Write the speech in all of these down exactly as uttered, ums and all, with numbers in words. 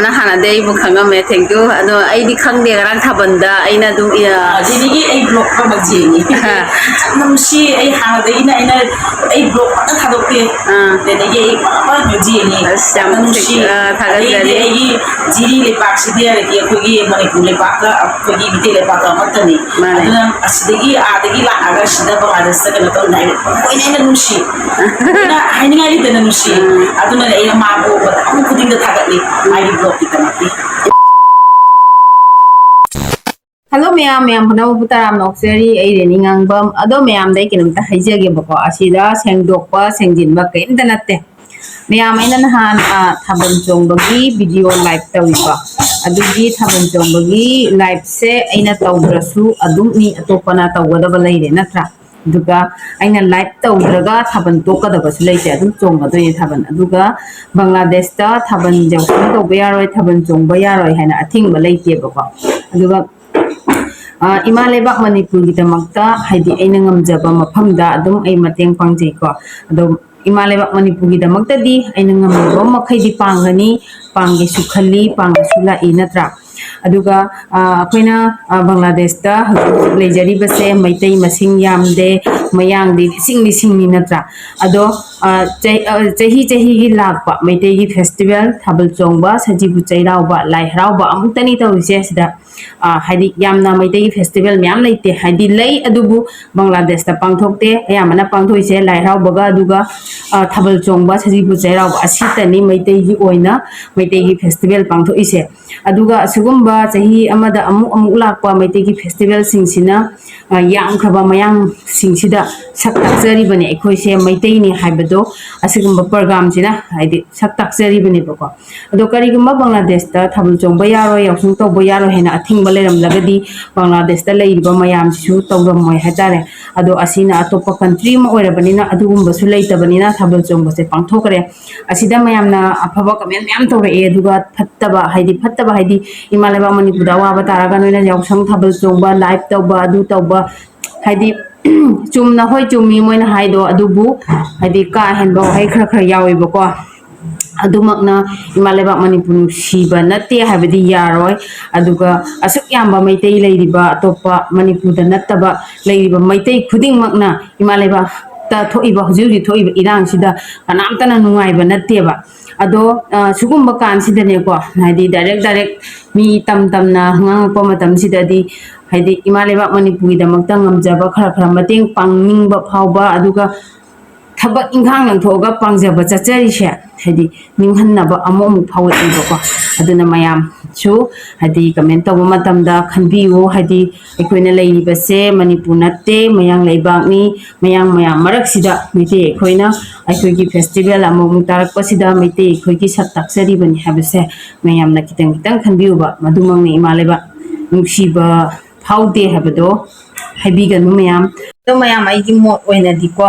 ꯅꯪ ꯍꯥꯟꯅꯗꯤ ꯑꯩꯕꯨ ꯈꯪꯉꯝꯃꯦ, thank you꯫ ꯑꯗꯣ ꯑꯩꯗꯤ ꯈꯪꯗꯦ, ꯉꯔꯥꯡ ꯊꯥꯕꯜꯗ ꯑꯩꯅ ꯑꯗꯨꯝ, ꯑ, ꯑꯗꯨꯗꯒꯤ ꯑꯩ ꯕ꯭ꯂꯣꯛ ꯈꯔꯃꯛ ꯌꯦꯡꯉꯤ꯫ ꯌꯥꯝ ꯅꯨꯡꯁꯤ꯫ ꯑꯩ ꯍꯥꯟꯅꯗꯒꯤꯅ ꯑꯩꯅ ꯑꯩ ꯕ꯭ꯂꯣꯛ ꯑꯃꯠꯇ ꯊꯥꯗꯣꯛꯇꯦ꯫ ꯑꯥ꯫ ꯑꯗꯨꯗꯒꯤ ꯑꯩ ꯄꯨꯔꯥ ꯌꯦꯡꯉꯤ꯫ ꯑꯁ, ꯌꯥꯝ ꯌꯥꯝꯅ ꯅꯨꯡꯁꯤ꯫ ꯑ, ꯊꯥꯒꯠꯆꯔꯤ꯫ ꯑꯩꯗꯤ ꯑꯩꯒꯤ ꯖꯤꯔꯤ ꯂꯩꯄꯥꯛꯁꯤꯗꯤ ꯍꯥꯏꯔꯗꯤ ꯑꯩꯈꯣꯏꯒꯤ ꯃꯅꯤꯄꯨꯔ ꯂꯩꯄꯥꯛꯀ ꯑꯩꯈꯣꯏꯒꯤ ꯃꯤꯇꯩ ꯂꯩꯄꯥꯛꯀ ꯑꯃꯠꯇꯅꯤ꯫ ꯃꯥꯅꯦ꯫ ꯑꯗꯨꯅ ꯑꯁꯤꯗꯒꯤ ꯑꯥꯗꯒꯤ ꯂꯥꯛꯑꯒ ꯁꯤꯗ ꯕꯪꯒ꯭ꯂꯥꯗꯦꯁꯇ ꯀꯩꯅꯣ ꯇꯧꯅꯤ ꯍꯥꯏꯕ ꯂꯣꯏꯅ ꯑꯩꯅ ꯅꯨꯡꯁꯤ꯫ ꯑꯗꯨꯅ ꯍꯥꯏꯅꯤꯡꯉꯥꯏ ꯂꯩꯇꯅ ꯅꯨꯡꯁꯤ꯫ ꯎꯝ꯫ ꯑꯗꯨꯅꯅꯦ ꯑꯩꯅ ꯃꯥꯕꯨ ꯃꯇꯝ ꯈꯨꯗꯤꯡꯗ ꯊꯥꯒꯠꯂꯤ꯫ ꯃꯥꯒꯤ ꯕ꯭ꯂꯣꯛꯀꯤꯗꯃꯛꯇꯤ꯫ ꯍꯜꯂꯣ ꯃꯌꯥꯝ, ꯃꯌꯥꯝ ꯄꯨꯝꯅꯃꯛꯄꯨ ꯇꯔꯥꯝꯅ ꯑꯣꯛꯆꯔꯤ꯫ ꯑꯩ ꯔꯦꯅꯤ ꯉꯥꯡꯕꯝ꯫ ꯑꯗꯣ ꯃꯌꯥꯝꯗ ꯑꯩ ꯀꯩꯅꯣꯝꯇ ꯍꯥꯏꯖꯒꯦꯕꯀꯣ꯫ ꯑꯁꯤꯗ ꯁꯦꯡꯗꯣꯛꯄ, ꯁꯦꯡꯖꯤꯟꯕ ꯀꯔꯤꯝꯇ ꯅꯠꯇꯦ꯫ ꯃꯌꯥꯝ, ꯑꯩꯅ ꯅꯍꯥꯟ, ꯑ, ꯊꯥꯕꯜ ꯆꯣꯡꯕꯒꯤ video live ꯇꯧꯏꯀꯣ꯫ ꯑꯗꯨꯒꯤ ꯊꯥꯕꯜ ꯆꯣꯡꯕꯒꯤ liveꯁꯦ ꯑꯩꯅ ꯇꯧꯗ꯭ꯔꯁꯨ ꯑꯗꯨꯝ ꯃꯤ ꯑꯇꯣꯞꯄꯅ ꯇꯧꯒꯗꯕ ꯂꯩꯔꯦ ꯅꯠꯇ꯭ꯔꯥ? ꯑꯗꯨꯒ ꯑꯩꯅ live ꯇꯧꯗ꯭ꯔꯒ ꯊꯥꯕꯜ ꯇꯣꯛꯀꯗꯕꯁꯨ ꯂꯩꯇꯦ, ꯑꯗꯨꯝ ꯆꯣꯡꯒꯗꯣꯏꯅꯦ ꯊꯥꯕꯜ꯫ ꯑꯗꯨꯒ ꯕꯪꯒ꯭ꯂꯥꯗꯦꯁꯇ ꯊꯥꯕꯜ ꯌꯥꯎꯁꯪ ꯇꯧꯕ ꯌꯥꯔꯣꯏ, ꯊꯥꯕꯜ ꯆꯣꯡꯕ ꯌꯥꯔꯣꯏ ꯍꯥꯏꯅ ꯑꯊꯤꯡꯕ ꯂꯩꯇꯦꯕꯀꯣ꯫ ꯑꯗꯨꯒ, ꯑ, ꯏꯃꯥ ꯂꯩꯕꯥꯛ ꯃꯅꯤꯄꯨꯔꯒꯤꯗꯃꯛꯇ, ꯍꯥꯏꯗꯤ, ꯑꯩꯅ ꯉꯝꯖꯕ ꯃꯐꯝꯗ ꯑꯗꯨꯝ ꯑꯩ ꯃꯇꯦꯡ ꯄꯥꯡꯖꯩꯀꯣ꯫ ꯑꯗꯣ ꯏꯃꯥ ꯂꯩꯕꯥꯛ ꯃꯅꯤꯄꯨꯔꯒꯤꯗꯃꯛꯇꯗꯤ ꯑꯩꯅ ꯉꯝꯖꯕ ꯃꯈꯩꯗꯤ ꯄꯥꯡꯒꯅꯤ, ꯄꯥꯡꯒꯦꯁꯨ ꯈꯜꯂꯤ, ꯄꯥꯡꯒꯦꯁꯨ ꯂꯥꯛꯏ, ꯅꯠꯇ꯭ꯔꯥ? ꯑꯗꯨꯒ, ꯑ, ꯑꯩꯈꯣꯏꯅ, ꯑ, ꯕꯪꯒ꯭ꯂꯥꯗꯦꯁꯇ ꯍꯧꯖꯤꯛ ꯍꯧꯖꯤꯛ ꯂꯩꯖꯔꯤꯕꯁꯦ ꯃꯩꯇꯩ ꯃꯁꯤꯡ ꯌꯥꯝꯗꯦ, ꯃꯌꯥꯡꯗꯤ ꯂꯤꯁꯤꯡ ꯂꯤꯁꯤꯡꯅꯤ, ꯅꯠꯇ꯭ꯔꯥ? ꯑꯗꯣ, ꯑ, ꯆꯍꯤ, ꯑ, ꯆꯍꯤ ꯆꯍꯤꯒꯤ ꯂꯥꯛꯄ ꯃꯩꯇꯩꯒꯤ festival ꯊꯥꯕꯜ ꯆꯣꯡꯕ, ꯁꯖꯤꯕꯨ ꯆꯩꯔꯥꯎꯕ, ꯂꯥꯏ ꯍꯔꯥꯎꯕ ꯑꯃꯨꯛꯇꯅꯤ ꯇꯧꯔꯤꯁꯦ꯫ ꯁꯤꯗ, ꯑ, ꯍꯥꯏꯗꯤ, ꯌꯥꯝꯅ ꯃꯩꯇꯩꯒꯤ festival ꯃꯌꯥꯝ ꯂꯩꯇꯦ, ꯍꯥꯏꯗꯤ, ꯂꯩ, ꯑꯗꯨꯕꯨ ꯕꯪꯒ꯭ꯂꯥꯗꯦꯁꯇ ꯄꯥꯡꯊꯣꯛꯇꯦ꯫ ꯑꯌꯥꯝꯕꯅ ꯄꯥꯡꯊꯣꯛꯏꯁꯦ ꯂꯥꯏ ꯍꯔꯥꯎꯕꯒ, ꯑꯗꯨꯒ, ꯑ, ꯊꯥꯕꯜ ꯆꯣꯡꯕ, ꯁꯖꯤꯕꯨ ꯆꯩꯔꯥꯎꯕ, ꯑꯁꯤꯇꯅꯤ ꯃꯩꯇꯩꯒꯤ ꯑꯣꯏꯅ ꯃꯩꯇꯩꯒꯤ festival ꯄꯥꯡꯊꯣꯛꯏꯁꯦ꯫ ꯑꯗꯨꯒ ꯑꯁꯤꯒꯨꯝꯕ ꯆꯍꯤ ꯑꯃꯗ ꯑꯃꯨꯛ ꯑꯃꯨꯛ ꯂꯥꯛꯄ ꯃꯩꯇꯩꯒꯤ festivalꯁꯤꯡꯁꯤꯅ, ꯑ, ꯌꯥꯝꯈ꯭ꯔꯕ ꯃꯌꯥꯡꯁꯤꯡꯁꯤꯗ ꯁꯛ ꯇꯥꯛꯆꯔꯤꯕꯅꯦ, ꯑꯩꯈꯣꯏꯁꯦ ꯃꯩꯇꯩꯅꯤ ꯍꯥꯏꯕꯗꯣ ꯑꯁꯤꯒꯨꯝꯕ programꯁꯤꯅ, ꯍꯥꯏꯗꯤ, ꯁꯛ ꯇꯥꯛꯆꯔꯤꯕꯅꯦꯕꯀꯣ꯫ ꯑꯗꯣ ꯀꯔꯤꯒꯨꯝꯕ ꯕꯪꯒ꯭ꯂꯥꯗꯦꯁꯇ ꯊꯥꯕꯜ ꯆꯣꯡꯕ ꯌꯥꯔꯣꯏ, ꯌꯥꯎꯁꯪ ꯇꯧꯕ ꯌꯥꯔꯣꯏ ꯍꯥꯏꯅ ꯑꯊꯤꯡꯕ ꯂꯩꯔꯝꯂꯒꯗꯤ ꯕꯪꯒ꯭ꯂꯥꯗꯦꯁꯇ ꯂꯩꯔꯤꯕ ꯃꯌꯥꯝꯁꯤꯁꯨ ꯇꯧꯔꯝꯃꯣꯏ ꯍꯥꯏꯇꯥꯔꯦ꯫ ꯑꯗꯣ ꯑꯁꯤꯅ ꯑꯇꯣꯞꯄ country ꯑꯃ ꯑꯣꯏꯔꯕꯅꯤꯅ, ꯑꯗꯨꯒꯨꯝꯕꯁꯨ ꯂꯩꯇꯕꯅꯤꯅ ꯊꯥꯕꯜ ꯆꯣꯡꯕꯁꯦ ꯄꯥꯡꯊꯣꯛꯈ꯭ꯔꯦ꯫ ꯑꯁꯤꯗ ꯃꯌꯥꯝꯅ ꯑꯐꯕ comment ꯃꯌꯥꯝ ꯇꯧꯔꯛꯑꯦ, ꯑꯗꯨꯒ ꯐꯠꯇꯕ, ꯍꯥꯏꯗꯤ, ꯐꯠꯇꯕ ꯍꯥꯏꯗꯤ, ꯏꯃꯥ ꯂꯩꯕꯥꯛ ꯃꯅꯤꯄꯨꯔꯗ ꯑꯋꯥꯕ ꯇꯥꯔꯒ ꯅꯣꯏꯅ ꯌꯥꯎꯁꯪ ꯊꯥꯕꯜ ꯆꯣꯡꯕ, live ꯇꯧꯕ, ꯑꯗꯨ ꯇꯧꯕ, ꯍꯥꯏꯗꯤ, ꯆꯨꯝꯅ, ꯍꯣꯏ, ꯆꯨꯝꯃꯤ ꯃꯣꯏꯅ ꯍꯥꯏꯗꯣ, ꯑꯗꯨꯕꯨ, ꯍꯥꯏꯗꯤ, ꯀꯥ ꯍꯦꯟꯕ ꯋꯥꯍꯩ ꯈꯔ ꯈꯔ ꯌꯥꯎꯋꯦꯕꯀꯣ꯫ ꯑꯗꯨꯃꯛꯅ ꯏꯃꯥ ꯂꯩꯕꯥꯛ ꯃꯅꯤꯄꯨꯔ ꯅꯨꯡꯁꯤꯕ ꯅꯠꯇꯦ ꯍꯥꯏꯕꯗꯤ ꯌꯥꯔꯣꯏ꯫ ꯑꯗꯨꯒ ꯑꯁꯨꯛ ꯌꯥꯝꯕ ꯃꯩꯇꯩ ꯂꯩꯔꯤꯕ, ꯑꯇꯣꯞꯄ ꯃꯅꯤꯄꯨꯔꯗ ꯅꯠꯇꯕ ꯂꯩꯔꯤꯕ ꯃꯩꯇꯩ ꯈꯨꯗꯤꯡꯃꯛꯅ ꯏꯃꯥ ꯂꯩꯕꯥꯛꯇ ꯊꯣꯛꯏꯕ, ꯍꯧꯖꯤꯛ ꯍꯧꯖꯤꯛ ꯊꯣꯛꯏꯕ ꯏꯔꯥꯡꯁꯤꯗ ꯀꯅꯥꯝꯇꯅ ꯅꯨꯡꯉꯥꯏꯕ ꯅꯠꯇꯦꯕ꯫ ꯑꯗꯣ, ꯑ, ꯁꯤꯒꯨꯝꯕ ꯀꯥꯟꯁꯤꯗꯅꯦꯀꯣ, ꯍꯥꯏꯗꯤ direct direct ꯃꯤ ꯇꯝ ꯇꯝꯅ ꯉꯥꯡꯉꯛꯄ ꯃꯇꯝꯁꯤꯗꯗꯤ, ꯍꯥꯏꯗꯤ ꯏꯃꯥ ꯂꯩꯕꯥꯛ ꯃꯅꯤꯄꯨꯔꯒꯤꯗꯃꯛꯇ ꯉꯝꯖꯕ ꯈꯔ ꯈꯔ ꯃꯇꯦꯡ ꯄꯥꯡꯅꯤꯡꯕ ꯐꯥꯎꯕ, ꯑꯗꯨꯒ ꯊꯕꯛ ꯏꯪꯈꯥꯡ ꯂꯪꯊꯣꯛꯑꯒ ꯄꯥꯡꯖꯕ ꯆꯠꯆꯔꯤꯁꯦ, ꯍꯥꯏꯗꯤ ꯅꯤꯡꯍꯟꯅꯕ ꯑꯃꯨꯛ ꯑꯃꯨꯛ ꯐꯥꯎꯔꯛꯏꯕꯀꯣ꯫ ꯑꯗꯨꯅ ꯃꯌꯥꯝꯁꯨ ꯍꯥꯏꯗꯤ comment ꯇꯧꯕ ꯃꯇꯝꯗ ꯈꯟꯕꯤꯌꯨ, ꯍꯥꯏꯗꯤ ꯑꯩꯈꯣꯏꯅ ꯂꯩꯔꯤꯕꯁꯦ ꯃꯅꯤꯄꯨꯔ ꯅꯠꯇꯦ, ꯃꯌꯥꯡ ꯂꯩꯕꯥꯛꯅꯤ꯫ ꯃꯌꯥꯡ ꯃꯌꯥꯝ ꯃꯔꯛꯁꯤꯗ ꯃꯩꯇꯩ ꯑꯩꯈꯣꯏꯅ ꯑꯩꯈꯣꯏꯒꯤ festival ꯑꯃꯃꯨꯛ ꯇꯥꯔꯛꯄꯁꯤꯗ ꯃꯩꯇꯩ ꯑꯩꯈꯣꯏꯒꯤ ꯁꯛ ꯇꯥꯛꯆꯔꯤꯕꯅꯤ ꯍꯥꯏꯕꯁꯦ ꯃꯌꯥꯝꯅ ꯈꯤꯇꯪ ꯈꯤꯇꯪ ꯈꯟꯕꯤꯌꯨꯕ꯫ ꯃꯗꯨꯃꯛꯅꯤ ꯏꯃꯥ ꯂꯩꯕꯥꯛ ꯅꯨꯡꯁꯤꯕ ꯐꯥꯎꯗꯦ ꯍꯥꯏꯕꯗꯣ ꯍꯥꯏꯕꯤꯒꯅꯨ ꯃꯌꯥꯝ꯫ ꯑꯗꯣ ꯃꯌꯥꯝ, ꯑꯩꯒꯤ ꯃꯣꯠ ꯑꯣꯏꯅꯗꯤꯀꯣ,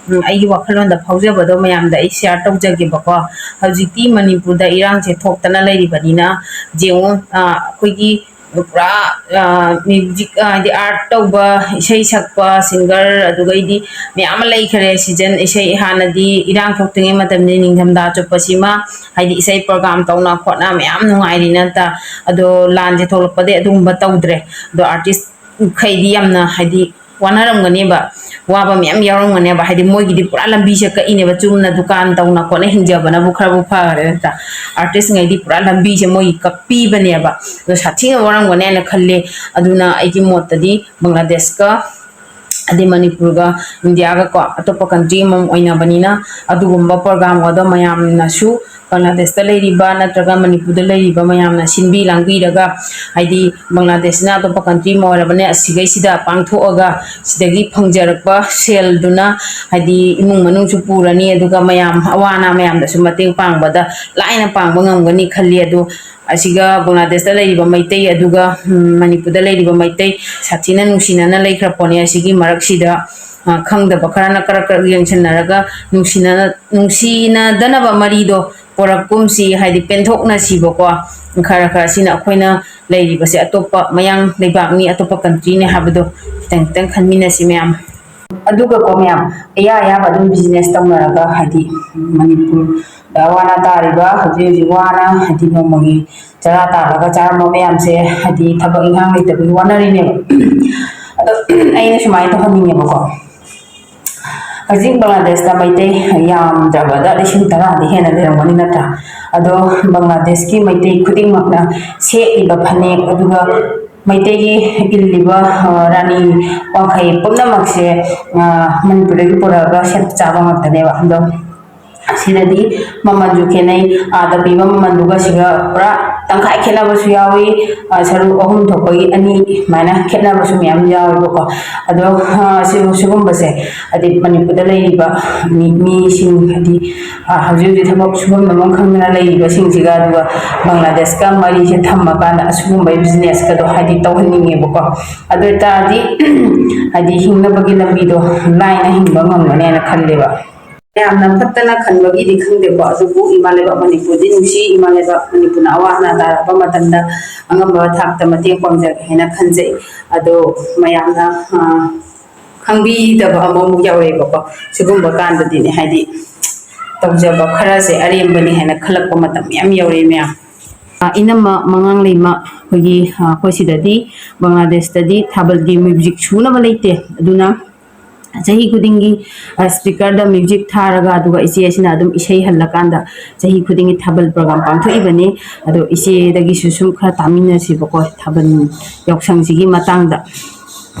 ꯎꯝ, ꯑꯩꯒꯤ ꯋꯥꯈꯜꯂꯣꯟꯗ ꯐꯥꯎꯖꯕꯗꯣ ꯃꯌꯥꯝꯗ ꯑꯩ share ꯇꯧꯖꯒꯦꯕꯀꯣ꯫ ꯍꯧꯖꯤꯛꯇꯤ ꯃꯅꯤꯄꯨꯔꯗ ꯏꯔꯥꯡꯁꯦ ꯊꯣꯛꯇꯅ ꯂꯩꯔꯤꯕꯅꯤꯅ, ꯌꯦꯡꯉꯨ, ꯑ, ꯑꯩꯈꯣꯏꯒꯤ ꯄꯨꯔꯥ, ꯑ, music, ꯑ, ꯍꯥꯏꯗꯤ art ꯇꯧꯕ, ꯏꯁꯩ ꯁꯛꯄ, singer, ꯑꯗꯨꯒꯩꯗꯤ ꯃꯌꯥꯝ ꯑꯃ ꯂꯩꯈꯔꯦ꯫ Season, ꯏꯁꯩ, ꯍꯥꯟꯅꯗꯤ ꯏꯔꯥꯡ ꯊꯣꯛꯇ꯭ꯔꯤꯉꯩ ꯃꯇꯝꯗꯤ ꯅꯤꯡꯊꯝꯊꯥ ꯆꯨꯞꯄꯁꯤꯃ ꯍꯥꯏꯗꯤ ꯏꯁꯩ program ꯇꯧꯅ ꯈꯣꯠꯅ ꯃꯌꯥꯝ ꯅꯨꯡꯉꯥꯏꯔꯤ ꯅꯠꯇ꯭ꯔꯥ? ꯑꯗꯣ ꯂꯥꯟꯁꯦ ꯊꯣꯛꯂꯛꯄꯗꯒꯤ ꯑꯗꯨꯒꯨꯝꯕ ꯇꯧꯗ꯭ꯔꯦ꯫ ꯑꯗꯣ artist ꯈꯩꯗꯤ ꯌꯥꯝꯅ ꯍꯥꯏꯗꯤ ꯋꯥꯅꯔꯝꯒꯅꯦꯕ, ꯋꯥꯕ ꯃꯌꯥꯝ ꯌꯥꯎꯔꯝꯒꯅꯦꯕ꯫ ꯍꯥꯏꯗꯤ ꯃꯣꯏꯒꯤꯗꯤ ꯄꯨꯔꯥ ꯂꯝꯕꯤꯁꯦ ꯀꯛꯏꯅꯦꯕ, ꯆꯨꯝꯅ ꯗꯨꯀꯥꯟ ꯇꯧꯅ ꯈꯣꯠꯅ ꯍꯤꯡꯖꯕꯅꯕꯨ ꯈꯔꯕꯨ ꯐꯔꯦ ꯅꯠꯇ꯭ꯔꯥ? Artist ꯉꯩꯗꯤ ꯄꯨꯔꯥ ꯂꯝꯕꯤꯁꯦ ꯃꯣꯏꯒꯤ ꯀꯛꯄꯤꯕꯅꯦꯕ꯫ ꯑꯗꯣ ꯁꯥꯊꯤꯅ ꯋꯥꯔꯝꯒꯅꯦꯅ ꯈꯜꯂꯦ꯫ ꯑꯗꯨꯅ ꯑꯩꯒꯤ ꯃꯣꯠꯇꯗꯤ ꯕꯪꯒ꯭ꯂꯥꯗꯦꯁꯀ ꯑꯗꯩ ꯃꯅꯤꯄꯨꯔꯒ ꯏꯟꯗꯤꯌꯥꯒꯀꯣ ꯑꯇꯣꯞꯄ country ꯑꯃꯃꯝ ꯑꯣꯏꯅꯕꯅꯤꯅ, ꯑꯗꯨꯒꯨꯝꯕ program ꯒꯗꯣ ꯃꯌꯥꯝꯅꯁꯨ, ꯕꯪꯒ꯭ꯂꯥꯗꯦꯁꯇ ꯂꯩꯔꯤꯕ ꯅꯠꯇ꯭ꯔꯒ ꯃꯅꯤꯄꯨꯔꯗ ꯂꯩꯔꯤꯕ ꯃꯌꯥꯝꯅ ꯁꯤꯟꯕꯤ ꯂꯥꯡꯕꯤꯔꯒ, ꯍꯥꯏꯗꯤ ꯕꯪꯒ꯭ꯂꯥꯗꯦꯁꯁꯤꯅ ꯑꯇꯣꯞꯄ country ꯑꯃ ꯑꯣꯏꯔꯕꯅꯦ, ꯑꯁꯤꯒꯩꯁꯤꯗ ꯄꯥꯡꯊꯣꯛꯑꯒ ꯁꯤꯗꯒꯤ ꯐꯪꯖꯔꯛꯄ ꯁꯦꯜꯗꯨꯅ ꯍꯥꯏꯗꯤ ꯏꯃꯨꯡ ꯃꯅꯨꯡꯁꯨ ꯄꯨꯔꯅꯤ, ꯑꯗꯨꯒ ꯃꯌꯥꯝ ꯑꯋꯥ ꯑꯅꯥ ꯃꯌꯥꯝꯗꯁꯨ ꯃꯇꯦꯡ ꯄꯥꯡꯕꯗ ꯂꯥꯏꯅ ꯄꯥꯡꯕ ꯉꯝꯒꯅꯤ ꯈꯜꯂꯤ꯫ ꯑꯗꯣ ꯑꯁꯤꯒ ꯕꯪꯒ꯭ꯂꯥꯗꯦꯁꯇ ꯂꯩꯔꯤꯕ ꯃꯩꯇꯩ ꯑꯗꯨꯒ, ꯎꯝ, ꯃꯅꯤꯄꯨꯔꯗ ꯂꯩꯔꯤꯕ ꯃꯩꯇꯩ ꯁꯥꯊꯤꯅ ꯅꯨꯡꯁꯤꯅꯅ ꯂꯩꯈ꯭ꯔ ꯄꯣꯠꯅꯤ꯫ ꯑꯁꯤꯒꯤ ꯃꯔꯛꯁꯤꯗ, ꯑ, ꯈꯪꯗꯕ ꯈꯔꯅ ꯀꯔꯛ ꯀꯔꯛ ꯌꯦꯡꯁꯤꯟꯅꯔꯒ ꯅꯨꯡꯁꯤꯅ-, ꯅꯨꯡꯁꯤꯅꯗꯅꯕ ꯃꯔꯤꯗꯣ ꯄꯣꯔꯛꯀꯨꯝꯁꯤ, ꯍꯥꯏꯗꯤ ꯄꯦꯟꯊꯣꯛꯅꯁꯤꯕꯀꯣ꯫ ꯈꯔ ꯈꯔ ꯁꯤꯅ ꯑꯩꯈꯣꯏꯅ ꯂꯩꯔꯤꯕꯁꯦ ꯑꯇꯣꯞꯄ ꯃꯌꯥꯡ ꯂꯩꯕꯥꯛꯅꯤ, ꯑꯇꯣꯞꯄ country ꯅꯤ ꯍꯥꯏꯕꯗꯣ ꯈꯤꯇꯪ ꯈꯤꯇꯪ ꯈꯟꯃꯤꯟꯅꯁꯤ ꯃꯌꯥꯝ꯫ ꯑꯗꯨꯒꯀꯣ ꯃꯌꯥꯝ, ꯑꯌꯥ ꯑꯌꯥꯕ ꯑꯗꯨꯝ business ꯇꯧꯅꯔꯒ, ꯍꯥꯏꯗꯤ ꯃꯅꯤꯄꯨꯔ ꯋꯥꯅ ꯇꯥꯔꯤꯕ, ꯍꯧꯖꯤꯛ ꯍꯧꯖꯤꯛ ꯋꯥꯅ, ꯍꯥꯏꯗꯤ, ꯅꯣꯡꯃꯒꯤ ꯆꯔꯥ ꯇꯥꯜꯂꯒ ꯆꯥꯔꯝꯕ ꯃꯌꯥꯝꯁꯦ, ꯍꯥꯏꯗꯤ, ꯊꯕꯛ ꯏꯪꯈꯥꯡ ꯂꯩꯇꯕꯒꯤ ꯋꯥꯅꯔꯤꯅꯦꯕ꯫ ꯑꯗꯣ ꯑꯩꯅ ꯁꯨꯃꯥꯏꯅ ꯇꯧꯍꯟꯅꯤꯡꯉꯦꯕꯀꯣ꯫ ꯍꯧꯖꯤꯛ ꯕꯪꯒ꯭ꯂꯥꯗꯦꯁꯇ ꯃꯩꯇꯩ ꯌꯥꯝꯗ꯭ꯔꯕꯗ ꯂꯤꯁꯤꯡ ꯇꯔꯥꯗꯤ ꯍꯦꯟꯅ ꯂꯩꯔꯝꯒꯅꯤ, ꯅꯠꯇ꯭ꯔꯥ? ꯑꯗꯣ ꯕꯪꯒ꯭ꯂꯥꯗꯦꯁꯀꯤ ꯃꯩꯇꯩ ꯈꯨꯗꯤꯡꯃꯛꯅ ꯁꯦꯠꯂꯤꯕ ꯐꯅꯦꯛ, ꯑꯗꯨꯒ ꯃꯩꯇꯩꯒꯤ ꯏꯜꯂꯤꯕ, ꯑ, ꯔꯥꯅꯤ ꯋꯥꯡꯈꯩ ꯄꯨꯝꯅꯃꯛꯁꯦ, ꯑ, ꯃꯅꯤꯄꯨꯔꯗꯒꯤ ꯄꯨꯔꯛꯑꯒ ꯁꯦꯠ ꯆꯥꯕ ꯉꯥꯛꯇꯅꯦꯕ꯫ ꯑꯗꯣ ꯁꯤꯗꯗꯤ ꯃꯃꯜꯁꯨ ꯈꯦꯠꯅꯩ, ꯑꯥꯗ ꯄꯤꯕ ꯃꯃꯜꯗꯨꯒ ꯁꯤꯒ ꯄꯨꯔꯥ ꯇꯪꯈꯥꯏ ꯈꯦꯠꯅꯕꯁꯨ ꯌꯥꯎꯏ, ꯑ, ꯁꯔꯨꯛ ꯑꯍꯨꯝ ꯊꯣꯛꯄꯒꯤ ꯑꯅꯤ, ꯑꯗꯨꯃꯥꯏꯅ ꯈꯦꯠꯅꯕꯁꯨ ꯃꯌꯥꯝ ꯌꯥꯎꯋꯦꯕꯀꯣ꯫ ꯑꯗꯣ, ꯑ, ꯁꯤ-, ꯁꯤꯒꯨꯝꯕꯁꯦ, ꯍꯥꯏꯗꯤ, ꯃꯅꯤꯄꯨꯔꯗ ꯂꯩꯔꯤꯕ ꯃꯤ-, ꯃꯤꯁꯤꯡ, ꯍꯥꯏꯗꯤ, ꯑ, ꯍꯧꯖꯤꯛ ꯍꯧꯖꯤꯛ ꯊꯕꯛ ꯁꯨꯐꯝ ꯅꯣꯝꯐꯝ ꯈꯪꯗꯅ ꯂꯩꯔꯤꯕꯁꯤꯡꯁꯤꯒ, ꯑꯗꯨꯒ ꯕꯪꯒ꯭ꯂꯥꯗꯦꯁꯀ ꯃꯔꯤꯁꯦ ꯊꯝꯃꯀꯥꯟꯗ ꯑꯁꯤꯒꯨꯝꯕꯒꯤ ꯕꯤꯖꯤꯅꯦꯁꯀꯗꯣ, ꯍꯥꯏꯗꯤ, ꯇꯧꯍꯟꯅꯤꯡꯉꯦꯕꯀꯣ꯫ ꯑꯗꯨ ꯑꯣꯏꯇꯥꯔꯗꯤ, ꯍꯥꯏꯗꯤ, ꯍꯤꯡꯅꯕꯒꯤ ꯂꯝꯕꯤꯗꯣ ꯂꯥꯏꯅ ꯍꯤꯡꯕ ꯉꯝꯒꯅꯦꯅ ꯈꯜꯂꯦꯕ꯫ ꯌꯥꯝꯅ ꯐꯠꯇꯅ ꯈꯟꯕꯒꯤꯗꯤ ꯈꯪꯗꯦꯀꯣ, ꯑꯗꯨꯕꯨ ꯏꯃꯥ ꯂꯩꯕꯥꯛ ꯃꯅꯤꯄꯨꯔꯗꯤ ꯅꯨꯡꯁꯤ, ꯏꯃꯥ ꯂꯩꯕꯥꯛ ꯃꯅꯤꯄꯨꯔꯅ ꯑꯋꯥ ꯑꯅꯥ ꯇꯥꯔꯛꯄ ꯃꯇꯝꯗ ꯑꯉꯝꯕ ꯊꯥꯛꯇ ꯃꯇꯦꯡ ꯄꯥꯡꯖꯒꯦ ꯍꯥꯏꯅ ꯈꯟꯖꯩ꯫ ꯑꯗꯣ ꯃꯌꯥꯝꯅ, ꯑ, ꯈꯪꯕꯤꯗꯕ ꯑꯃꯃꯨꯛ ꯌꯥꯎꯔꯛꯑꯦꯕꯀꯣ꯫ ꯁꯤꯒꯨꯝꯕ ꯀꯥꯟꯗꯗꯤꯅꯦ, ꯍꯥꯏꯗꯤ, ꯇꯧꯖꯕ ꯈꯔꯁꯦ ꯑꯔꯦꯝꯕꯅꯤ ꯍꯥꯏꯅ ꯈꯜꯂꯛꯄ ꯃꯇꯝ ꯃꯌꯥꯝ ꯌꯧꯔꯛꯑꯦ ꯃꯌꯥꯝ꯫ ꯑ, ꯏꯅꯝꯃ ꯃꯉꯥꯡꯂꯩꯃ, ꯑꯩꯈꯣꯏꯒꯤ, ꯑ, ꯑꯩꯈꯣꯏ ꯁꯤꯗꯗꯤ, ꯕꯪꯒ꯭ꯂꯥꯗꯦꯁꯇꯗꯤ ꯊꯥꯕꯜꯒꯤ ꯃ꯭ꯌꯨꯖꯤꯛ ꯁꯨꯅꯕ ꯂꯩꯇꯦ꯫ ꯑꯗꯨꯅ ꯆꯍꯤ ꯈꯨꯗꯤꯡꯒꯤ, ꯑ, ꯁ꯭ꯄꯤꯀꯔꯗ ꯃ꯭ꯌꯨꯖꯤꯛ ꯊꯥꯔꯒ, ꯑꯗꯨꯒ ꯏꯆꯦ ꯑꯁꯤꯅ ꯑꯗꯨꯝ ꯏꯁꯩ ꯍꯜꯂꯀꯥꯟꯗ ꯆꯍꯤ ꯈꯨꯗꯤꯡꯒꯤ ꯊꯥꯕꯜ ꯄ꯭ꯔꯣꯒ꯭ꯔꯥꯝ ꯄꯥꯡꯊꯣꯛꯏꯕꯅꯤ꯫ ꯑꯗꯣ ꯏꯆꯦꯗꯒꯤꯁꯨ ꯁꯨꯝ ꯈꯔ ꯇꯥꯃꯤꯟꯅꯁꯤꯕꯀꯣ, ꯊꯥꯕꯜ ꯌꯥꯎꯁꯪꯁꯤꯒꯤ ꯃꯇꯥꯡꯗ꯫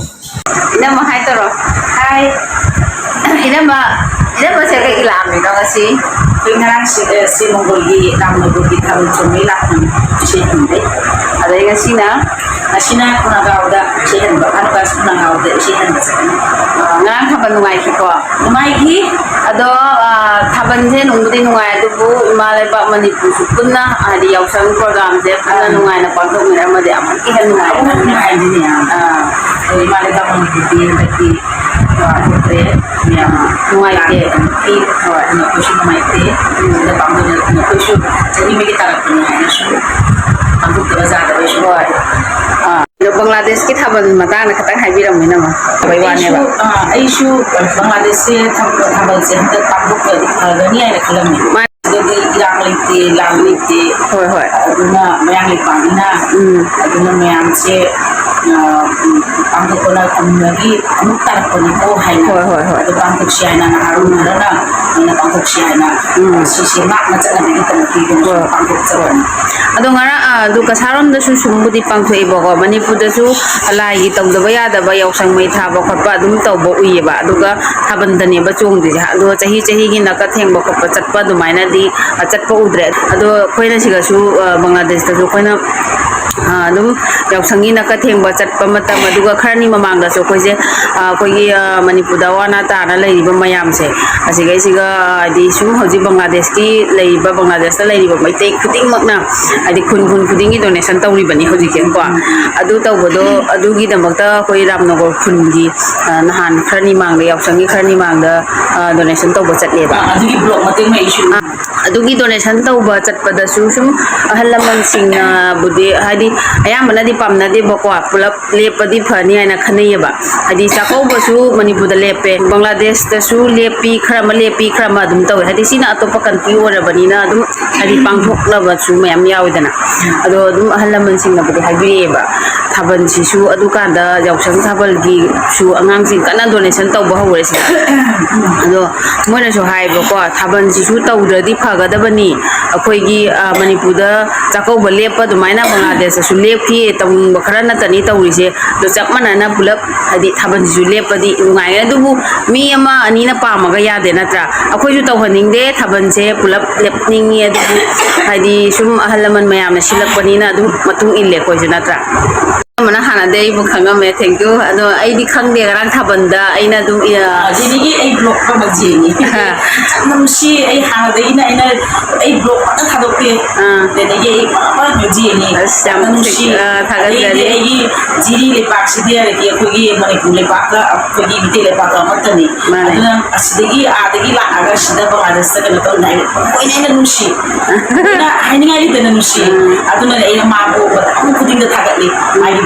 ꯏꯅꯝꯃ ꯍꯥꯏ ꯇꯧꯔꯣ꯫ ꯍꯥꯏ꯫ ꯏꯅꯝꯃ, ꯏꯅꯝꯃꯁꯦ ꯀꯩꯒꯤ ꯂꯥꯛꯑꯝꯃꯤꯅꯣ ꯉꯁꯤ? ꯑꯩꯈꯣꯏ ꯉꯔꯥꯡ ꯁꯤ, ꯑ, ꯁꯤ ꯃꯪꯒꯣꯜꯒꯤ ꯇꯥꯡ ꯃꯪꯒꯣꯜꯒꯤ ꯊꯥꯕꯜ ꯆꯣꯡꯕꯩ ꯂꯥꯛꯄꯅꯤ, ꯏꯁꯩ ꯈꯟꯕꯩ꯫ ꯑꯗꯩ ꯉꯁꯤꯅ, ꯉꯁꯤꯅ ꯈꯨꯅꯥꯒꯥꯎꯗ ꯏꯁꯩ ꯍꯟꯕ, ꯐꯥꯅꯨꯀꯥꯁ ꯈꯨꯅꯥꯒꯥꯎꯗ ꯏꯁꯩ ꯍꯟꯕ ꯆꯠꯀꯅꯤ꯫ ꯑ, ꯉꯔꯥꯡ ꯊꯥꯕꯜ ꯅꯨꯡꯉꯥꯏꯈꯤꯀꯣ? ꯅꯨꯡꯉꯥꯏꯈꯤ꯫ ꯑꯗꯣ, ꯑ, ꯊꯥꯕꯜꯁꯦ ꯅꯨꯡꯕꯨꯗꯤ ꯅꯨꯡꯉꯥꯏ, ꯑꯗꯨꯕꯨ ꯏꯃꯥ ꯂꯩꯕꯥꯛ ꯃꯅꯤꯄꯨꯔꯁꯨ ꯄꯨꯟꯅ, ꯍꯥꯏꯗꯤ, ꯌꯥꯎꯁꯪ ꯄ꯭ꯔꯣꯒ꯭ꯔꯥꯝꯁꯦ ꯄꯨꯟꯅ ꯅꯨꯡꯉꯥꯏꯅ ꯄꯥꯡꯊꯣꯛꯃꯤꯟꯅꯔꯝꯃꯗꯤ ꯑꯃꯨꯛꯀ ꯍꯦꯟꯅ ꯅꯨꯡꯉꯥꯏꯒꯅꯤ꯫ ꯑꯃꯨꯛ ꯅꯨꯡꯉꯥꯏꯗꯣꯏꯅꯦ꯫ ꯑꯥ꯫ ꯑꯩꯈꯣꯏ ꯏꯃꯥ ꯂꯩꯕꯥꯛ ꯃꯅꯤꯄꯨꯔꯗꯤ ꯍꯟꯗꯛꯇꯤ ꯄꯥꯡꯊꯣꯛꯇ꯭ꯔꯦ꯫ ꯃꯌꯥꯝ ꯅꯨꯡꯉꯥꯏꯇꯦ꯫ ꯍꯣꯏ, ꯑꯗꯨꯅ ꯑꯩꯈꯣꯏꯁꯨ ꯅꯨꯡꯉꯥꯏꯇꯦ꯫ ꯎꯝ꯫ ꯑꯗ ꯄꯥꯡꯊꯣꯛꯅ-, ꯑꯩꯈꯣꯏꯁꯨ ꯆꯍꯤ ꯑꯃꯒꯤ ꯇꯥꯔꯛꯄꯅꯤ ꯍꯥꯏꯅꯁꯨ ꯄꯥꯡꯊꯣꯛꯇꯕ ꯌꯥꯗꯕꯩꯁꯨ꯫ ꯍꯣꯏ꯫ ꯑꯥ꯫ ꯑꯗꯣ ꯕꯪꯒ꯭ꯂꯥꯗꯦꯁꯀꯤ ꯊꯥꯕꯜ ꯃꯇꯥꯡꯗ ꯈꯤꯇꯪ ꯍꯥꯏꯕꯤꯔꯝꯃꯨ, ꯏꯅꯝꯃ꯫ ꯍꯥꯏꯕꯩ ꯋꯥꯅꯦꯕ꯫ ꯑꯩꯁꯨ, ꯑꯥ, ꯑꯩꯁꯨ ꯕꯪꯒ꯭ꯂꯥꯗꯦꯁꯁꯦ ꯊꯥꯕꯜ, ꯊꯥꯕꯜꯁꯦ ꯍꯟꯗꯛ ꯄꯥꯡꯊꯣꯛꯇ꯭ꯔꯗꯤ ꯐꯒꯅꯤ ꯍꯥꯏꯅ ꯈꯜꯂꯝꯃꯤ꯫ ꯃꯥꯅꯦ꯫ ꯑꯗꯣ ꯏꯔꯥꯡ ꯂꯩꯇꯦ, ꯂꯥꯟ ꯂꯩꯇꯦ꯫ ꯍꯣꯏ, ꯍꯣꯏ꯫ ꯑꯗꯨꯅ ꯃꯌꯥꯡ ꯂꯩꯄꯥꯛꯅꯤꯅ, ꯎꯝ꯫ ꯑꯗꯨꯅ ꯃꯌꯥꯝꯁꯦ, ꯑ, ꯎꯝ, ꯄꯥꯡꯊꯣꯛꯄꯅ ꯈꯨꯟꯗꯒꯤ ꯑꯃꯨꯛ ꯇꯥꯔꯛꯄꯅꯤꯀꯣ ꯍꯥꯏꯅ꯫ ꯍꯣꯏ, ꯍꯣꯏ, ꯍꯣꯏ꯫ ꯑꯗꯨ ꯄꯥꯡꯊꯣꯛꯁꯤ ꯍꯥꯏꯅ ꯅꯍꯥꯔꯣꯜ ꯈꯔꯅ ꯑꯩꯅ ꯄꯥꯡꯊꯣꯛꯁꯤ ꯍꯥꯏꯅ, ꯎꯝ꯫ ꯁꯤꯁꯦ ꯉꯥꯛꯅ ꯆꯠꯅꯕꯒꯤꯗꯃꯛꯇ ꯑꯩꯈꯣꯏꯅꯁꯨ ꯍꯣꯏ꯫ ꯄꯥꯡꯊꯣꯛꯆꯕꯅꯤ꯫ ꯑꯗꯣ ꯉꯔꯥꯡ, ꯑ, ꯑꯗꯨ ꯀꯁꯥꯔꯣꯝꯗꯁꯨ ꯁꯨꯝꯕꯨꯗꯤ ꯄꯥꯡꯊꯣꯛꯑꯦꯕꯀꯣ꯫ ꯃꯅꯤꯄꯨꯔꯗꯁꯨ ꯂꯥꯏꯒꯤ ꯇꯧꯗꯕ ꯌꯥꯗꯕ ꯌꯥꯎꯁꯪ ꯃꯩ ꯊꯥꯕ ꯈꯣꯠꯄ ꯑꯗꯨꯝ ꯇꯧꯕ ꯎꯏꯌꯦꯕ꯫ ꯑꯗꯨꯒ ꯊꯥꯕꯜꯗꯅꯦꯕ ꯆꯣꯡꯗ꯭ꯔꯤꯁꯦ꯫ ꯑꯗꯣ ꯆꯍꯤ ꯆꯍꯤꯒꯤ ꯅꯥꯀ ꯊꯦꯡꯕ ꯈꯣꯠꯄ ꯆꯠꯄ ꯑꯗꯨꯃꯥꯏꯅꯗꯤ, ꯑ, ꯆꯠꯄ ꯎꯗ꯭ꯔꯦ꯫ ꯑꯗꯣ ꯑꯩꯈꯣꯏꯅ ꯁꯤꯗꯁꯨ, ꯑ, ꯕꯪꯒ꯭ꯂꯥꯗꯦꯁꯇꯁꯨ ꯑꯩꯈꯣꯏꯅ, ꯑ, ꯑꯗꯨꯝ ꯌꯥꯎꯁꯪꯒꯤ ꯅꯥꯀ ꯊꯦꯡꯕ ꯆꯠꯄ ꯃꯇꯝ, ꯑꯗꯨꯒ ꯈꯔꯅꯤ ꯃꯃꯥꯡꯗꯁꯨ ꯑꯩꯈꯣꯏꯁꯦ, ꯑ, ꯑꯩꯈꯣꯏꯒꯤ, ꯑ, ꯃꯅꯤꯄꯨꯔꯗ ꯑꯋꯥ ꯑꯅꯥ ꯇꯥꯅ ꯂꯩꯔꯤꯕ ꯃꯌꯥꯝꯁꯦ, ꯑꯁꯤꯒꯩꯁꯤꯒ, ꯍꯥꯏꯗꯤ ꯁꯨꯝ ꯍꯧꯖꯤꯛ ꯕꯪꯒ꯭ꯂꯥꯗꯦꯁꯀꯤ ꯂꯩꯔꯤꯕ, ꯕꯪꯒ꯭ꯂꯥꯗꯦꯁꯇ ꯂꯩꯔꯤꯕ ꯃꯩꯇꯩ ꯈꯨꯗꯤꯡꯃꯛꯅ, ꯍꯥꯏꯗꯤ ꯈꯨꯟ, ꯈꯨꯟ ꯈꯨꯗꯤꯡꯒꯤ donation ꯇꯧꯔꯤꯕꯅꯤ ꯍꯧꯖꯤꯛꯁꯦꯀꯣ꯫ ꯑꯗꯨ ꯇꯧꯕꯗꯣ, ꯑꯗꯨꯒꯤꯗꯃꯛꯇ ꯑꯩꯈꯣꯏ ꯔꯥꯝꯅꯒꯔ ꯈꯨꯟꯒꯤ, ꯑ, ꯅꯍꯥꯟ ꯈꯔꯅꯤ ꯃꯥꯡꯗ, ꯌꯥꯎꯁꯪꯒꯤ ꯈꯔꯅꯤ ꯃꯥꯡꯗ, ꯑ, donation ꯇꯧꯕ ꯆꯠꯂꯦꯕ꯫ ꯑ, ꯑꯗꯨꯒꯤ block ꯃꯇꯦꯛ ꯑꯃ issue꯫ ꯑ, ꯑꯗꯨꯒꯤ donation ꯇꯧꯕ ꯆꯠꯄꯗꯁꯨ ꯁꯨꯝ ꯑꯍꯜ ꯂꯃꯟꯁꯤꯡꯅꯕꯨꯗꯤ, ꯍꯥꯏꯗꯤ ꯑꯌꯥꯝꯕꯅꯗꯤ ꯄꯥꯝꯅꯗꯦꯕꯀꯣ, ꯄꯨꯂꯞ ꯂꯦꯞꯄꯗꯤ ꯐꯅꯤ ꯍꯥꯏꯅ ꯈꯟꯅꯩꯌꯦꯕ꯫ ꯍꯥꯏꯗꯤ ꯆꯥꯛꯀꯧꯕꯁꯨ ꯃꯅꯤꯄꯨꯔꯗ ꯂꯦꯞꯄꯦ, ꯕꯪꯒ꯭ꯂꯥꯗꯦꯁꯇꯁꯨ ꯂꯦꯞꯄꯤ, ꯈꯔ ꯑꯃ ꯂꯦꯞꯄꯤ, ꯈꯔ ꯑꯃ ꯑꯗꯨꯝ ꯇꯧꯋꯦ꯫ ꯍꯥꯏꯗꯤ ꯁꯤꯅ ꯑꯇꯣꯞꯄ country ꯑꯣꯏꯔꯕꯅꯤꯅ ꯑꯗꯨꯝ, ꯍꯥꯏꯗꯤ ꯄꯥꯡꯊꯣꯛꯅꯕꯁꯨ ꯃꯌꯥꯝ ꯌꯥꯎꯋꯤꯗꯅ꯫ ꯑꯗꯣ ꯑꯗꯨꯝ ꯑꯍꯜ ꯂꯃꯟꯁꯤꯡꯅꯕꯨꯗꯤ ꯍꯥꯏꯕꯤꯔꯛꯑꯦꯕ, ꯊꯥꯕꯜꯁꯤꯁꯨ ꯑꯗꯨꯀꯥꯟꯗ ꯌꯥꯎꯁꯪ ꯊꯥꯕꯜꯒꯤꯁꯨ ꯑꯉꯥꯡꯁꯤꯡ ꯀꯟꯅ donation ꯇꯧꯕ ꯍꯧꯔꯦ ꯁꯤꯗ꯫ ꯑꯗꯣ ꯃꯣꯏꯅꯁꯨ ꯍꯥꯏꯕꯀꯣ, ꯊꯥꯕꯜꯁꯤꯁꯨ ꯇꯧꯗ꯭ꯔꯗꯤ ꯐꯒꯗꯕꯅꯤ꯫ ꯑꯩꯈꯣꯏꯒꯤ, ꯑ, ꯃꯅꯤꯄꯨꯔꯗ ꯆꯥꯛꯀꯧꯕ ꯂꯦꯞꯄ ꯑꯗꯨꯃꯥꯏꯅ ꯕꯪꯒ꯭ꯂꯥꯗꯦꯁꯇꯁꯨ ꯂꯦꯞꯈꯤ, ꯇꯧꯅꯤꯡꯕ ꯈꯔ ꯅꯠꯇꯅꯤ ꯇꯧꯔꯤꯁꯦ꯫ ꯑꯗꯣ ꯆꯞ ꯃꯥꯟꯅꯅ ꯄꯨꯂꯞ, ꯍꯥꯏꯗꯤ ꯊꯥꯕꯜꯁꯤꯁꯨ ꯂꯦꯞꯄꯗꯤ ꯅꯨꯡꯉꯥꯏꯒꯅꯤ꯫ ꯑꯗꯨꯕꯨ ꯃꯤ ꯑꯃ ꯑꯅꯤꯅ ꯄꯥꯝꯃꯒ ꯌꯥꯗꯦ ꯅꯠꯇ꯭ꯔꯥ? ꯑꯩꯈꯣꯏꯁꯨ ꯇꯧꯍꯟꯅꯤꯡꯗꯦ, ꯊꯥꯕꯜꯁꯦ ꯄꯨꯂꯞ ꯂꯦꯞꯅꯤꯡꯉꯤ꯫ ꯑꯗꯨꯕꯨ ꯍꯥꯏꯗꯤ ꯁꯨꯝ ꯑꯍꯜ ꯂꯃꯟ ꯃꯌꯥꯝꯅ ꯁꯤꯜꯂꯛꯄꯅꯤꯅ ꯑꯗꯨꯝ ꯃꯇꯨꯡ ꯏꯜꯂꯦ ꯑꯩꯈꯣꯏꯁꯨ ꯅꯠꯇ꯭ꯔꯥ? ꯑꯃꯅ ꯍꯥꯟꯅꯗꯤ ꯑꯩꯕꯨ ꯈꯪꯉꯝꯃꯦ, thank you꯫ ꯑꯗꯣ ꯑꯩꯗꯤ ꯈꯪꯗꯦ, ꯉꯔꯥꯡ ꯊꯥꯕꯜꯗ ꯑꯩꯅ ꯑꯗꯨꯝ, ꯑ, ꯖꯦꯅꯤꯒꯤ ꯑꯩ block ꯑꯃ ꯖꯦꯅꯤ꯫ ꯑꯍꯥ꯫ ꯌꯥꯝ ꯅꯨꯡꯁꯤ, ꯑꯩ ꯍꯥꯟꯅꯗꯒꯤꯅ ꯑꯩꯅ, ꯑꯩ block ꯑꯃꯠꯇ ꯊꯥꯗꯣꯛꯇꯦ꯫ ꯑꯥ꯫ ꯑꯗꯒꯤ ꯑꯩ ꯄꯨꯔꯥ ꯄꯨꯔꯥ ꯖꯦꯅꯤ꯫ ꯑꯁ, ꯌꯥꯝ ꯌꯥꯝꯅ ꯅꯨꯡꯁꯤ꯫ ꯑ, ꯊꯥꯒꯠꯆꯔꯤ꯫ ꯑꯗꯩꯗꯤ ꯑꯩꯒꯤ ꯖꯤꯔꯤ ꯂꯩꯄꯥꯛꯁꯤꯗꯤ ꯍꯥꯏꯔꯗꯤ ꯑꯩꯈꯣꯏꯒꯤ ꯃꯅꯤꯄꯨꯔ ꯂꯩꯄꯥꯛꯀ ꯑꯩꯈꯣꯏꯒꯤ ꯃꯤꯇꯩ ꯂꯩꯄꯥꯛꯀ ꯑꯃꯠꯇꯅꯤ꯫ ꯃꯥꯅꯦ꯫ ꯑꯗꯨꯅ ꯑꯁꯤꯗꯒꯤ ꯑꯥꯗꯒꯤ ꯂꯥꯛꯑꯒ ꯁꯤꯗ ꯕꯪꯒ꯭ꯂꯥꯗꯦꯁꯇ ꯀꯩꯅꯣ ꯇꯧꯔꯤꯅꯤ ꯍꯥꯏꯕ ꯂꯣꯏꯅ ꯑꯩꯅ ꯅꯨꯡꯁꯤ꯫ ꯂꯣꯏꯅ ꯍꯥꯏꯅꯤꯡꯉꯥꯏ ꯂꯩꯇꯅ ꯅꯨꯡꯁꯤ꯫ ꯎꯝ꯫ ꯑꯗꯨꯅꯅꯦ ꯑꯩꯅ ꯃꯥꯕꯨ ꯃꯇꯝ ꯈꯨꯗꯤꯡꯗ ꯊꯥꯒꯠꯂꯤ꯫ ꯃꯥꯒꯤ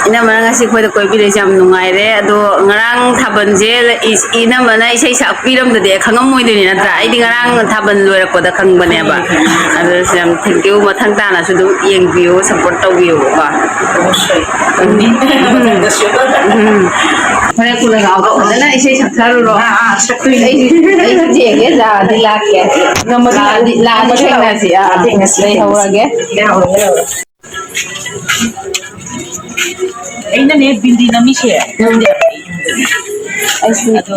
ꯏꯅꯝꯃꯅ ꯉꯁꯤ ꯑꯩꯈꯣꯏꯗ ꯀꯣꯏꯕꯤꯔꯛꯏꯁꯦ ꯌꯥꯝ ꯅꯨꯡꯉꯥꯏꯔꯦ꯫ ꯑꯗꯣ ꯉꯔꯥꯡ ꯊꯥꯕꯜꯁꯦ ꯏ-, ꯏꯅꯝꯃꯅ ꯏꯁꯩ ꯁꯛꯄꯤꯔꯝꯗꯗꯤ ꯈꯪꯉꯝꯃꯣꯏꯗꯣꯏꯅꯤ, ꯅꯠꯇ꯭ꯔꯥ? ꯑꯩꯗꯤ ꯉꯔꯥꯡ ꯊꯥꯕꯜ ꯂꯣꯏꯔꯛꯄꯗ ꯈꯪꯕꯅꯦꯕ꯫ ꯑꯗꯨ ꯌꯥꯝ thank you꯫ ꯃꯊꯪ ꯇꯥꯅꯁꯨ ꯑꯗꯨꯝ ꯌꯦꯡꯕꯤꯌꯨ, support ꯇꯧꯕꯤꯌꯨꯀꯣ꯫ ꯎꯝ꯫ ꯎꯝ꯫ ꯍꯣꯔꯦꯟ ꯈꯨꯂꯪꯒꯥꯎꯗꯣ ꯐꯖꯅ ꯏꯁꯩ ꯁꯛꯊꯔꯨꯔꯣ꯫ ꯑꯥ, ꯑꯥ, ꯁꯛꯇꯣꯏꯅꯦ꯫ ꯑꯩꯁꯨ, ꯑꯩꯁꯨ ꯌꯦꯡꯒꯦ, ꯂꯥꯛꯑꯗꯤ ꯂꯥꯛꯀꯦ꯫ ꯉꯝꯃꯗꯤ ꯂꯥꯛꯑꯗꯤ, ꯂꯥꯛꯑꯗꯤ ꯊꯦꯡꯅꯁꯤ꯫ ꯑꯥ, ꯊꯦꯡꯅꯁꯤ, ꯊꯦꯡꯅꯁꯤ꯫ ꯂꯩꯍꯧꯔꯒꯦ꯫ ꯂꯩꯍꯧꯔꯒꯦ, ꯂꯩꯍꯧꯔꯒꯦ꯫ ꯑꯩꯅꯅꯦ ꯕꯤꯟꯗꯤ ꯅꯝꯃꯤꯁꯦ꯫ ꯎꯝ꯫ ꯑꯩꯁꯨ꯫ ꯑꯗꯣ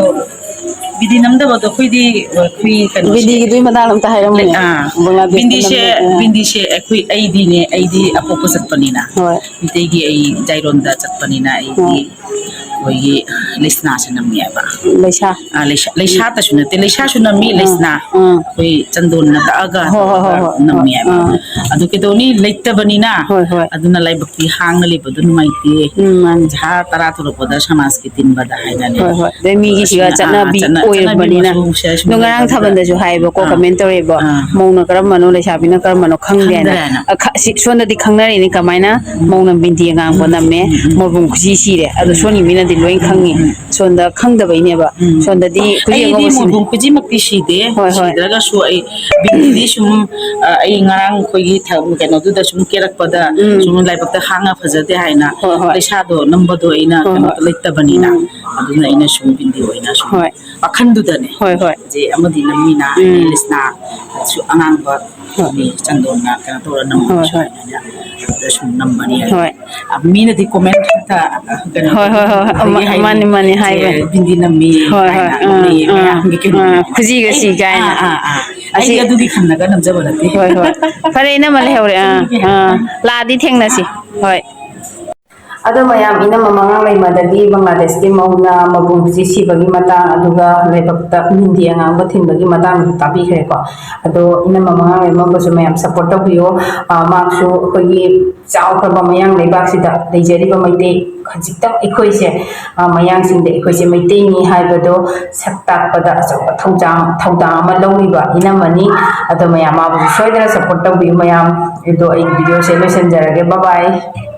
ꯕꯤꯟꯗꯤ ꯅꯝꯗꯕꯗꯣ ꯑꯩꯈꯣꯏꯗꯤ, ꯑꯩꯈꯣꯏ ꯀꯩꯅꯣꯁꯦ꯫ ꯕꯤꯟꯗꯤꯒꯤꯗꯨꯒꯤ ꯃꯇꯥꯡꯗ ꯑꯝꯇ ꯍꯥꯏꯔꯝꯃꯨꯅꯦ꯫ ꯑꯥ꯫ ꯕꯪꯒ꯭ꯂꯥꯗꯦꯁꯇ ꯕꯤꯟꯗꯤꯁꯦ, ꯅꯝꯕ, ꯑꯥ꯫ ꯕꯤꯟꯗꯤꯁꯦ ꯑꯩꯈꯣꯏ, ꯑꯩꯗꯤꯅꯦ, ꯑꯩꯗꯤ ꯑꯄꯣꯛꯄ ꯆꯠꯄꯅꯤꯅ꯫ ꯍꯣꯏ꯫ ꯃꯤꯇꯩꯒꯤ ꯑꯩ ꯖꯥꯏꯔꯣꯟꯗ ꯆꯠꯄꯅꯤꯅ ꯑꯩꯗꯤ ꯍꯣꯏ꯫ ꯑꯩꯈꯣꯏꯒꯤ ꯂꯩꯁꯅꯥꯁꯦ ꯅꯝꯃꯦꯕ꯫ ꯂꯩꯁꯥ꯫ ꯑꯥ, ꯂꯩꯁꯥ, ꯂꯩꯁꯥꯇꯁꯨ ꯅꯠꯇꯦ, ꯂꯩꯁꯥꯁꯨ ꯅꯝꯃꯤ, ꯑꯥ, ꯂꯩꯁꯅꯥ꯫ ꯑꯥ꯫ ꯑꯩꯈꯣꯏ ꯆꯟꯗꯣꯟꯅ ꯇꯛꯑꯒ ꯍꯣꯏ, ꯍꯣꯏ, ꯍꯣꯏ, ꯍꯣꯏ, ꯍꯣꯏ꯫ ꯅꯝꯃꯦꯕ꯫ ꯑꯥ꯫ ꯑꯗꯨ ꯀꯩꯗꯧꯅꯤ, ꯂꯩꯇꯕꯅꯤꯅ꯫ ꯍꯣꯏ, ꯍꯣꯏ꯫ ꯑꯗꯨꯅ ꯂꯥꯏꯕꯛꯇꯤ ꯍꯥꯡꯅ ꯂꯩꯕꯗꯣ ꯅꯨꯡꯉꯥꯏꯇꯦ꯫ ꯎꯝ, ꯃꯥꯅꯤ꯫ ꯖꯍꯥ ꯇꯔꯥ ꯊꯣꯛꯂꯛꯄꯗ ꯁꯃꯥꯖꯀꯤ ꯇꯤꯟꯕꯗ ꯍꯥꯏꯅꯅꯦ꯫ ꯍꯣꯏ, ꯍꯣꯏ꯫ ꯑꯗꯩ ꯃꯤꯒꯤꯁꯤꯒ ꯑꯁꯤꯅ, ꯑꯥ, ꯆꯠꯅꯕꯤ ꯆꯠꯅ-, ꯑꯣꯏꯔꯕꯅꯤꯅ꯫ ꯆꯠꯅꯕꯤꯃꯁꯨ ꯁꯤꯗ ꯁꯨꯝ ꯑꯗꯣ ꯉꯔꯥꯡ ꯂꯩꯕꯗꯨꯗ꯫ ꯊꯥꯕꯜꯗꯁꯨ ꯍꯥꯏꯌꯦꯕꯀꯣ, ꯑꯥ꯫ Comment ꯇꯧꯔꯛꯑꯦꯕ, ꯑꯥ꯫ "ꯃꯧꯅ ꯀꯔꯝꯕꯅꯣ, ꯂꯩꯁꯥꯕꯤꯅ ꯀꯔꯝꯕꯅꯣ ꯈꯪꯗꯦ" ꯍꯥꯏꯅ꯫ ꯈꯪꯗ꯭ꯔꯦ ꯍꯥꯏꯅ꯫ ꯑ, ꯈ-, ꯁꯤ-, ꯁꯣꯝꯗꯗꯤ ꯈꯪꯅꯔꯤꯅꯤ ꯀꯃꯥꯏꯅ ꯎꯝ꯫ ꯃꯧꯅ ꯕꯤꯟꯗꯤ ꯑꯉꯥꯡꯕ ꯎꯝ, ꯅꯝꯃꯦ, ꯎꯝ, ꯎꯝ꯫ ꯃꯧꯕꯨꯡ ꯈꯨꯖꯤ ꯁꯤꯔꯦ꯫ ꯑꯗꯣ ꯎꯝ꯫ ꯁꯣꯝꯒꯤ ꯃꯤꯅꯗꯤ ꯂꯣꯏ ꯎꯝ, ꯈꯪꯉꯤ꯫ ꯎꯝ꯫ ꯁꯣꯝꯗ ꯈꯪꯗꯕꯩꯅꯦꯕ꯫ ꯎꯝ꯫ ꯁꯣꯝꯗꯗꯤ ꯈꯨꯖꯤ ꯑꯩꯗꯤ ꯑꯉꯧꯕ ꯁꯤꯅꯦ꯫ ꯃꯣꯏꯕꯨꯡ ꯈꯨꯖꯤꯃꯛꯇꯤ ꯁꯤꯗꯦ꯫ ꯍꯣꯏ, ꯍꯣꯏ꯫ ꯁꯤꯗ꯭ꯔꯒꯁꯨ ꯑꯩ ꯕꯤꯟꯗꯤꯗꯤ ꯁꯨꯝ, ꯑ, ꯑꯩ ꯉꯔꯥꯡ ꯑꯩꯈꯣꯏꯒꯤ ꯊ-, ꯀꯩꯅꯣꯗꯨꯗ ꯁꯨꯝ ꯀꯦꯔꯛꯄꯗ ꯎꯝ꯫ ꯁꯨꯝ ꯂꯥꯏꯕꯛꯇ ꯍꯥꯡꯉ ꯐꯖꯗꯦ ꯍꯥꯏꯅ ꯍꯣꯏ, ꯍꯣꯏ꯫ ꯂꯩꯁꯥꯗꯣ ꯅꯝꯕꯗꯣ ꯑꯩꯅ ꯍꯣꯏ, ꯀꯩꯅꯣꯗ ꯍꯣꯏ꯫ ꯂꯩꯇꯕꯅꯤꯅ꯫ ꯎꯝ꯫ ꯑꯗꯨꯅ ꯑꯩꯅ ꯁꯨꯝ ꯕꯤꯟꯗꯤ ꯑꯣꯏꯅ ꯁꯨꯝ ꯍꯣꯏ꯫ ꯋꯥꯈꯟꯗꯨꯗꯅꯦ꯫ ꯍꯣꯏ, ꯍꯣꯏ꯫ ꯏꯆꯦ ꯑꯃꯗꯤ ꯅꯝꯃꯤꯅ ꯎꯝ꯫ ꯂꯤꯁꯅꯥ ꯁꯨ ꯑꯉꯥꯡꯕ ꯍꯣꯏ꯫ ꯃꯤ ꯆꯟꯗꯣꯟꯅ ꯀꯩꯅꯣ ꯇꯧꯔ ꯍꯣꯏ, ꯅꯝꯕꯁꯨ ꯍꯣꯏ꯫ ꯑꯗꯨꯃꯥꯏꯅ ꯑꯗꯨꯗ ꯁꯨꯝ ꯅꯝꯕꯅꯤ ꯍꯥꯏ꯫ ꯍꯣꯏ꯫ ꯑ, ꯃꯤꯅꯗꯤ comment ꯈꯛꯇ, ꯑ, ꯀꯩꯅꯣ ꯍꯣꯏ, ꯍꯣꯏ, ꯍꯣꯏ, ꯍꯣꯏ꯫ ꯇꯧꯕꯒꯤ ꯃꯥ-, ꯍꯥꯏꯅꯤ꯫ ꯃꯥꯅꯤ, ꯃꯥꯅꯤ, ꯏꯆꯦ ꯍꯥꯏꯕ꯫ ꯕꯤꯟꯗꯤ ꯅꯝꯃꯤ ꯍꯣꯏ, ꯍꯣꯏ꯫ ꯍꯥꯏꯅ ꯑꯥ, ꯅꯝꯃꯤ, ꯑꯥ, ꯃꯌꯥꯝꯒꯤ ꯑꯥ꯫ ꯀꯩꯅꯣꯅꯦ꯫ ꯈꯨꯖꯤꯒ ꯁꯤ ꯑꯩ, ꯀꯥꯏꯅ꯫ ꯑꯥ, ꯑꯥ, ꯑꯥ꯫ ꯑꯁꯤ ꯑꯩꯗꯤ ꯑꯗꯨꯒꯤ ꯈꯟꯂꯒ ꯅꯝꯖꯕ ꯅꯠꯇꯦ꯫ ꯍꯣꯏ, ꯍꯣꯏ꯫ ꯐꯔꯦ, ꯏꯅꯝꯃ ꯂꯩꯍꯧꯔꯦ꯫ ꯑꯥ, ꯑꯗꯨꯒꯤ ꯑꯥ꯫ ꯂꯥꯛꯑꯗꯤ ꯊꯦꯡꯅꯁꯤ꯫ ꯍꯣꯏ꯫ ꯑꯗꯣ ꯃꯌꯥꯝ, ꯏꯅꯝꯃ ꯃꯉꯥꯡꯂꯩꯃꯗꯒꯤ ꯕꯪꯒ꯭ꯂꯥꯗꯦꯁꯀꯤ ꯃꯧꯅ ꯃꯕꯨꯡꯁꯤ ꯁꯤꯕꯒꯤ ꯃꯇꯥꯡ, ꯑꯗꯨꯒ ꯂꯥꯏꯕꯛꯇ ꯃꯤꯟꯗꯤ ꯑꯉꯥꯡꯕ ꯊꯤꯟꯕꯒꯤ ꯃꯇꯥꯡꯗꯁꯨ ꯇꯥꯕꯤꯈ꯭ꯔꯦꯀꯣ꯫ ꯑꯗꯣ ꯏꯅꯝꯃ ꯃꯉꯥꯡꯂꯩꯃꯕꯨꯁꯨ ꯃꯌꯥꯝ support ꯇꯧꯕꯤꯌꯣ꯫ ꯑ, ꯃꯍꯥꯛꯁꯨ ꯑꯩꯈꯣꯏꯒꯤ ꯆꯥꯎꯈ꯭ꯔꯕ ꯃꯌꯥꯡ ꯂꯩꯕꯥꯛꯁꯤꯗ ꯂꯩꯖꯔꯤꯕ ꯃꯩꯇꯩ ꯈꯖꯤꯛꯇꯪ ꯑꯩꯈꯣꯏꯁꯦ, ꯑ, ꯃꯌꯥꯡꯁꯤꯡꯗ ꯑꯩꯈꯣꯏꯁꯦ ꯃꯩꯇꯩꯅꯤ ꯍꯥꯏꯕꯗꯣ ꯁꯛ ꯇꯥꯛꯄꯗ ꯑꯆꯧꯕ ꯊꯧꯗꯥꯡ, ꯊꯧꯗꯥꯡ ꯑꯃ ꯂꯧꯔꯤꯕ ꯏꯅꯝꯃꯅꯤ꯫ ꯑꯗꯣ ꯃꯌꯥꯝ ꯃꯥꯕꯨꯁꯨ ꯁꯣꯏꯗꯅ support ꯇꯧꯕꯤꯌꯨ ꯃꯌꯥꯝ꯫ ꯑꯗꯣ ꯑꯩ video ꯁꯦ ꯂꯣꯏꯁꯤꯟꯖꯔꯒꯦ꯫ Bye bye꯫